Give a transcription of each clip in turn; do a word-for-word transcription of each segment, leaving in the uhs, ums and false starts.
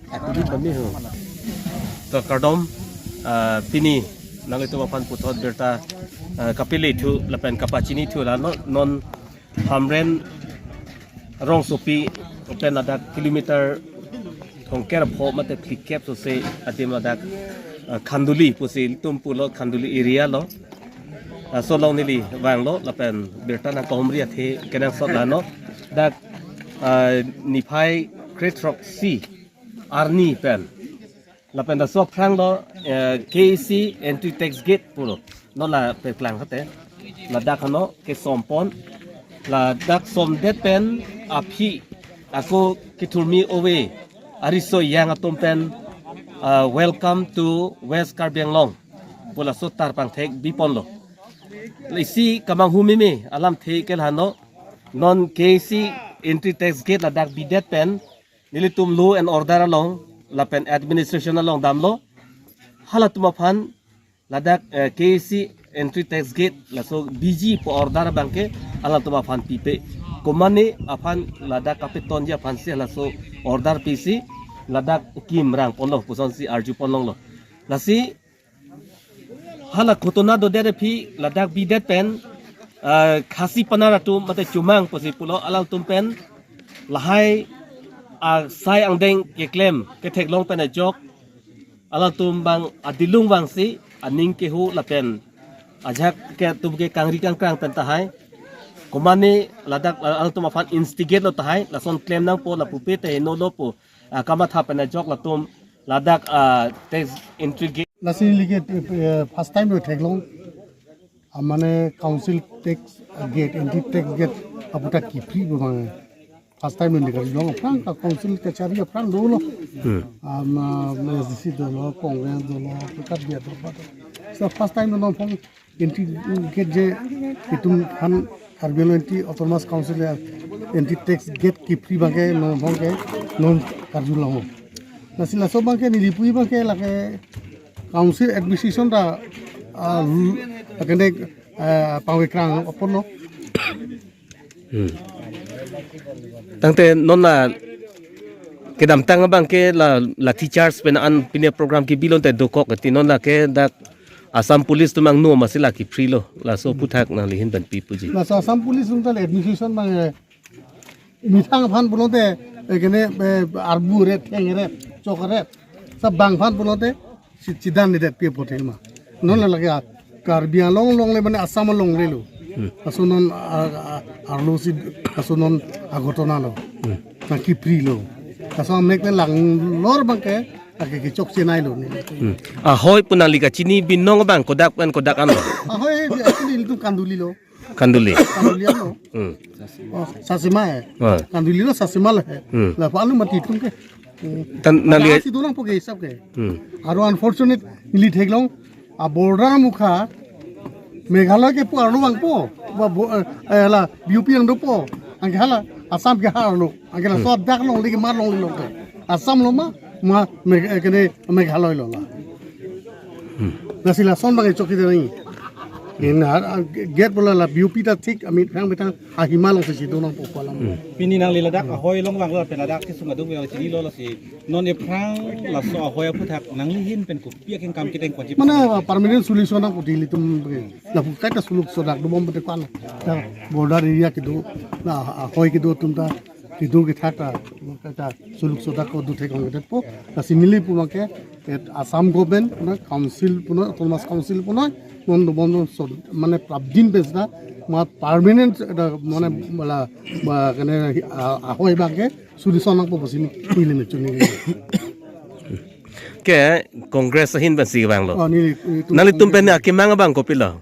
Aku di kami ho. To kardom, ah, pini nanglitum aphan puthot birta, ah, kapili thu lapen kapachini thu la no, non Hamren rongsopi pen ladak kilometer thomkep pho mate phlikep sose adim ladak, ah, Khanduli pusi ilitum pulo, Khanduli area lo. Ah, laso along neli vanglo lapen birta nangkahumri athe kenangsot la no. Dak, ah, niphai krethrok si arni pen lapen laso aphrang lo, eh, K A C entry tax gate pulo. Non la peklang kate. Ladak ano kesompon. Ladak somdet pen aphi ako kithurmi ove ariso yang atum pen, ah, "Welcome to West Karbi Anglong" pu laso tarpangthek biponlo. Isi kamanghumeme alamthe ke la no. Non K A C entry tax gate ladak bidet pen nelitum law and order along lapen administration along damlo. Halatum aphan ladak, eh, K A C entry tax gate laso biji pu order abangke halatum aphan pipe. Komane aphan ladak kapetonji aphansi laso order pisi ladak kimrang ponlo pusonsi arju ponlonglo. Lasi hala ghotona dodet aphi ladak bidet pen, ah, Khasi Pnar atum mate Chomang pusi pulo, alangtum pen lahai asai angdeng keklem ketheklong pen ajok alangtum abang adilung vangsi aning kehu lapen ajahak ke atum ke kangri kangkrang pen tahai. Komane ladak alangtum aphan instigate lo tahai, lason klem nangpo lapu pe te heno lo pu, ah, kamatha pen ajok latum ladak, ah, tax entry gate. Lasi neli ke, eh, first time lo theklong. Ah, mane council tax gate, entry tax gate aputhak kiphri pu abang. First time lo neli karjulong, aphrang ka council kachari aphrang dolo. Hmm. Ah, ma, ma S D C dolo, Congress dolo, P K B dolo. So first time lo non phong entry gate je itum aphan Karbi Anglong Autonomous, Autonomous Council ya entry tax gate kiphri abangke non abangke non karjulong. Lasi laso abangke neli pu abangke lake council administration ta, ah, lu-, kene, ah, pangvekrang apotlo. Hmm. Tangte non la kedamtang abangke la, lathi charge pen an pine program kebilo te dokok ati, non lake dak Assam Police atum angno masi la kiphrilo, laso aphuthak nangli ahin pen pi puji. Laso Assam Police atum ta administration abang, eh, methang aphan pulote, eh, kene, eh, arbu ret, theng ret, chok ret. Sa bang aphan pulote, si chidan ni det pi apot ma. Non la lake, ah, Karbi Anglong along le mane Assam along le lo. Hmm. Laso non, ah, ah, arlo si, laso non aghotona lo. Hmm. Nangkiphrilo. Laso amek pen langlor abangke, ake kechok chenai lo ni. Hmm. Ahoi pu nangli kachini binong abang kodak pen kodak an lo. Ahoi, actually, ilitum Khanduli lo. Khanduli. Khanduli lo. Hmm. Oh, Sasima he. Ah. Khanduli lo Sasima lo he. Hmm. Lapu alu mati itum ke. Hmm. Tan nangli ada si dolang po ke hisap ke. Hmm. Aro unfortunate neli theklong. A border amukha Meghalaya ke pu arlo vangpo. Ba bo-, eh, eh, la B O P ang dopo. Anke hala Assam ke ha arlo. Anke la, hmm, so dak longle ke mar longle longle. Assam lo ma, ma Meg-, eh, kene Meghalaya lo la. Hmm. Lasi lason abang chokidar nangji. In har, ah, gate bola la B O P ta thik, amit khang betang, ah, Hima along si si donang popo alam. Hmm. Pini nangli ladak ahoi along vanglo, pen ladak si sung adung yang chinilo lasi. Non ephrang laso ahoi aphuthak nangli ahin pen kopi akeng kam kiteng konji. Mane permanent solution nangpo ilitum ke. Lapu kaita suluk sodak dobom bete kwan. Ya, border area kedo, la ahoi kedo atum ta, kedo kethak ta, kaita suluk sodak ko do thek ongdet po. Lasi neli pu abangke, et Assam government, na council puno, Autonomous Council puno, non dobom non so, mane prabdin bes na, ma permanent, da, mane mala, ma kene, ah, ahoi abangke solution nangpo pusi neli, neli mechun neli. Ke Congress ahin pensi vanglo. Oh, neli, neli tum Nanglitum pen akemang abang kopilo?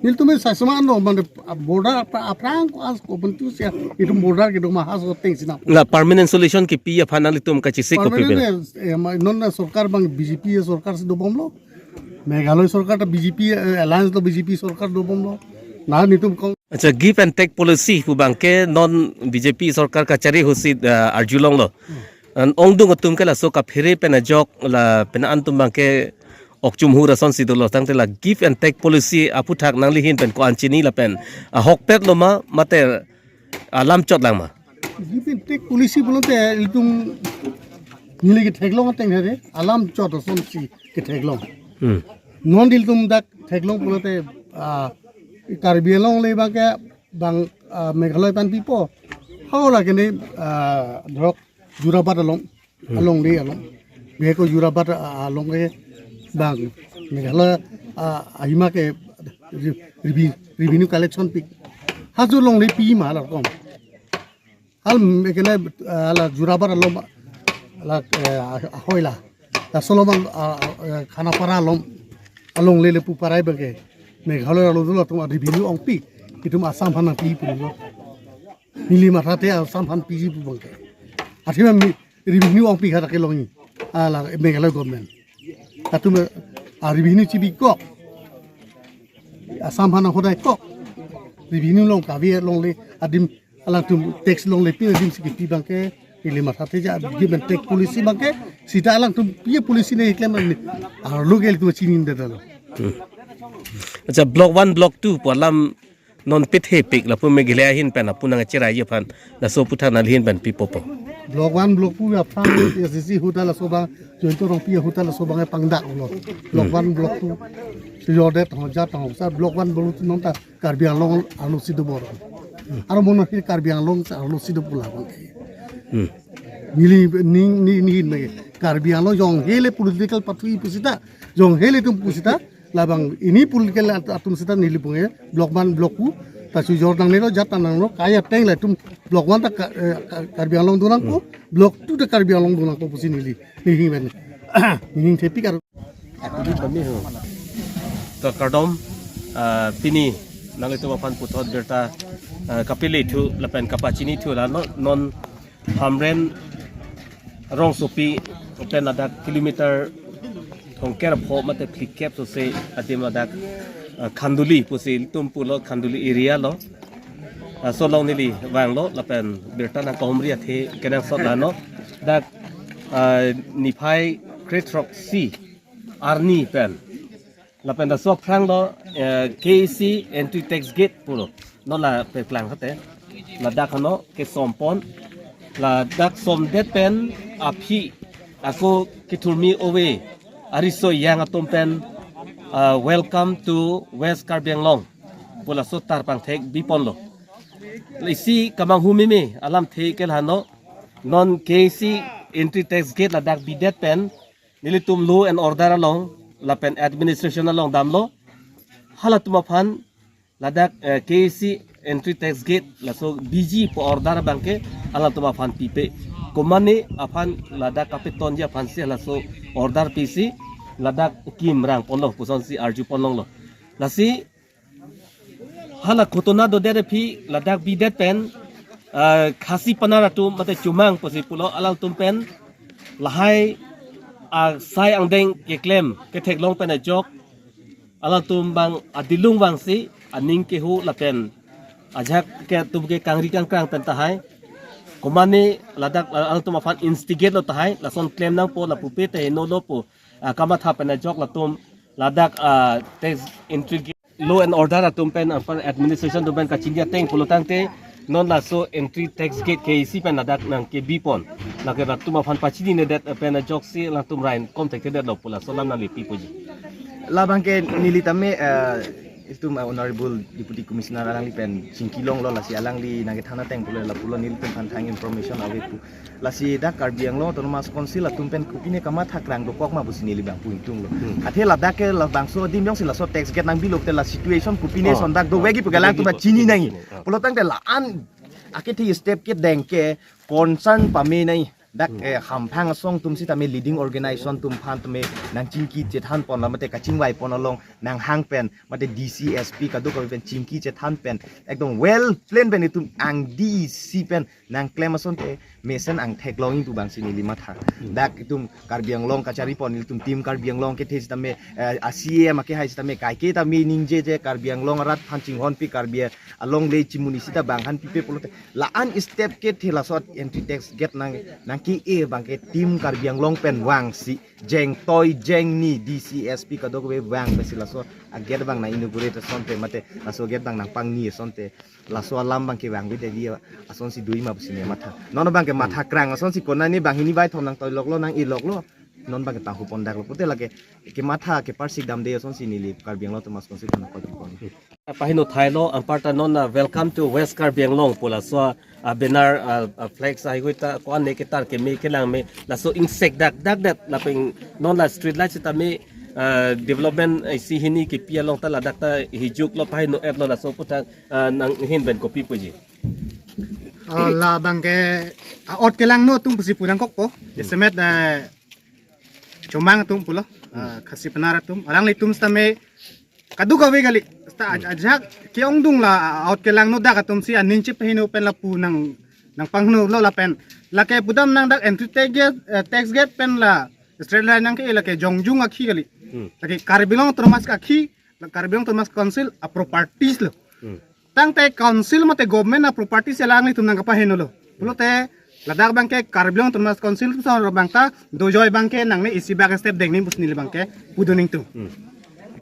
Nelitum Sasima lo, mane border apra-, aphrang ko as ko bentu sia, itum border kedo ma ha so teng sina. La permanent solution kipi aphan nanglitum kachesik kopi pilo? Permanent, eh, ma, non na sorkar abang B J P sorkar si dobomlo. Meghalaya sorkar ta B J P, eh, alliance lo, B J P sorkar dobomlo. Na nelitum kong. Acha, give and take policy pu abangke non B J P sorkar kachari ahut si, eh, arjulonglo. Hmm. An ongdung atum ke laso kaphere pen ajok la pen an atum abangke ok chumhu rason si dolo, tangte la give and take policy aphuthak nangli ahin pen ko-an chini lapen ahokpet lo ma mate alam chot lang ma? Give and take policy pulote ilitum Neli ketheklong ateng hede, alam chot ason si ketheklong. Hmm. Non nelitum dak theklong pulote, ah, Karbi Anglong le bang ke bang, ah, Meghalaya pen pipo. Hau lake ne, ah, dhorok Jorabat along, Hmm. along le along. Bihek ko Jorabat, ah, along ke bang Meghalaya, ah, ahima ke re-, revi-, revenue collection pi. Hajor along le pi ma la kom. Hal mekele, eh, la Jorabat along, la, eh, ahoi la. Laso along, ah, eh, Khanapara along, along le le pu parai bang ke. Meghalaya along dolo atum revenue ongpi. Itum Assam aphan nangpi pu lo. Neli matha te Assam aphan piji pu bang ke. Athema mi revenue ongpi khata kelongji. Ah, la Meghalaya government. Atum, ah, revenue chibi kok. Assam aphan hodai kok. Revenue along kave along le adim alangtum tax along le pi adim si kipi bang ke ili matha te ja government tax policy bang ke sita alangtum pi policy ne klem ni. Arlo ke ilitum chini de dalo. Hmm. Acha, block one, block two pu alam non pithepik lapu Meghalaya ahin pen apu nangcheraiji aphan laso aputhak nangli ahin pen pipo po. Block one, block two aphan S D C ahut ta laso bang, Jayanta Rongpi ahut ta laso bang pangdak lo. Block Hmm. one, block two. Sejor det tong ja tong sa block one, block two non ta Karbi Anglong arlo si dobor. Aro mono hi Karbi Anglong si arlo si dobor la bang. Hmm. Neli ning ni ni ni Karbi Anglong jong hele political party pusita, jong hele atum pusita, labang ini political at-, atum sita neli pu ke block one, block two, ta sejor nangne lo, jat nangne lo, kaya ateng latum block one ta ka-, eh, ka-, Karbi Anglong do nangpo, block two ta Karbi Anglong do nangpo pusi neli, neli ahin pen. Neli ahin thepik aro. To kardom, ah, pini nanglitum aphan puthot birta, ah, kapili thu lapen kapachini thu la no, non Hamren rongsopi pen ladak kilometer thomkep pho mate phlikep so se adim ladak, ah, Khanduli pusi ilitum pulo Khanduli area lo. Ah, laso along neli vanglo lapen birta nangkahumri athe kenangsot la no. Dak, ah, niphai krethrok si arni pen lapen laso aphrang lo, eh, K A C entry tax gate pulo. Non la peklang hate. Ladak hano kesompon. Ladak somdet pen aphi ako kithurmi ove. Ariso yang atum pen, ah, "Welcome to West Karbi Anglong" pu laso tarpangthek biponlo. Isi kamanghumeme alamthe ke la no. Non K A C entry tax gate ladak bidet pen nelitum law and order along lapen administration along damlo. Halatum aphan ladak, eh, K A C entry tax gate laso biji pu order bang ke halatum aphan pipe. Komane aphan ladak kapetonji aphan si laso order pisi ladak kim rang ponlo puson si arju ponlonglo. Lasi hala ghotona dodet aphi ladak bidet pen, ah, Khasi Pnar atum mate Chomang pusi pulo alangtum pen lahai asai angdeng keklem ketheklong pen ajok alangtum bang adilung vangsi aning kehu lapen ajak ke atum ke kangri kangkrang pen tahai. Komane ladak alangtum aphan instigate lo tahai, lason klem nangpo lapu pe te no lo pu, ah, kamatha pen ajok latum ladak, ah, tax entry gate law and order atum pen, ah, administration atum pen kachingki ateng pulo tangte non laso entry tax gate K A C pen ladak nangkebi pon. Lake latum aphan pachininedet pen ajoksi latum rain kom thekthedetlo pu laso alam nangli pipoji. Labang ke neli tame, eh, itum, eh, Honorable Deputy Commissioner alangli pen chingkilonglo, lasi alangli nangkethan ateng pulo lapulo nelitum aphan thang information ave pu. Lasi dak Karbi Anglong Autonomous Council atum pen kopine kamatha krang dokok ma pusi neli bang pu ingtunglo. Hmm. Athe ladak ke labangso adim jongsi laso tax gate nangbi lote la situation kopine, oh, ason dak dovekji pu ke alangtum dovekji pu chini nangji. Ah. Pulo tangte la-an akethe step kedeng ke concern pame nangji. Dak, hmm, eh, hamphang asong atum sitame leading organization atum aphan tame nangchingki chethan pon la mate kachingvai pon along nanghang pen mate D C, S P kadokave pen chingki chethan pen ekdom well plan pen itum ang D C pen nangklem asonte mesen angthek longji pu bangsi neli matha. Hmm. Dak itum Karbi Anglong kachari pon itum team Karbi Anglong kethe sitame, eh, a C E M akehai sitame kaike tame ningjeje Karbi Anglong arat aphan chinghonpi Karbi alongle chimuni sita bang aphan pipe pulote la-an step kethe laso entry tax gate nang, nangke-e bang ke team Karbi Anglong pen vangsi jengtoi jengni D C, S P kadokave vang pensi laso a gate bang nang inaugurate asonte mate laso gate bang nangpangni asonte Laso alam abangke bang bide di asonsi dui ma pusi ne matha. Non abangke matha krang asonsi konane banghini baithom nangtoiloklo, nang-iloklo. Non abangke tahupon daklo pute lake kematha keparsik damde asonsi neli Karbi Anglong Autonomous Council aphan nangkoi pipon. Paheno thailo, anparta non na "Welcome to West Karbi Anglong" pu laso, ah, banner, ah, ah, flex ahoi ta ko-an ne ketar keme kelang me laso ingsek dak dak det lapen non la street light sitame, ah, development, eh, isi hini kepi along ta ladak ta hijuklo, paheno-etlo, laso aputhak, ah, nanghin pen kopi puji. Oh, labangke, ah, a'ot kelangno atum pusi pu nangkokpo. Jasemet, eh, Chomang atum pulo, ah, Khasi Penar atum, alanglitum sitame kadokave kali. Sita aj-, ajahak ke-ongdung la, ah, a'ot kelangno dak atumsi aning chepaheno pen lapu nang, nangpangno lo lapen. Lake pudam nang dak entry tax gate, eh, tax gate pen la street light nangke lake jongjung akhi kali. Hmm. Lake Karbi Anglong Autonomous akhi, la Karbi Anglong Autonomous Council a-properties lo. Hmm. Tangte council mate government a-properties alanglitum nangkapahenolo. Pulote ladak abangke Karbi Anglong Autonomous Council atum son abang ta dojoi abangke nangne isi bak step dengning pusi neli abangke pudun ingtung. Hmm.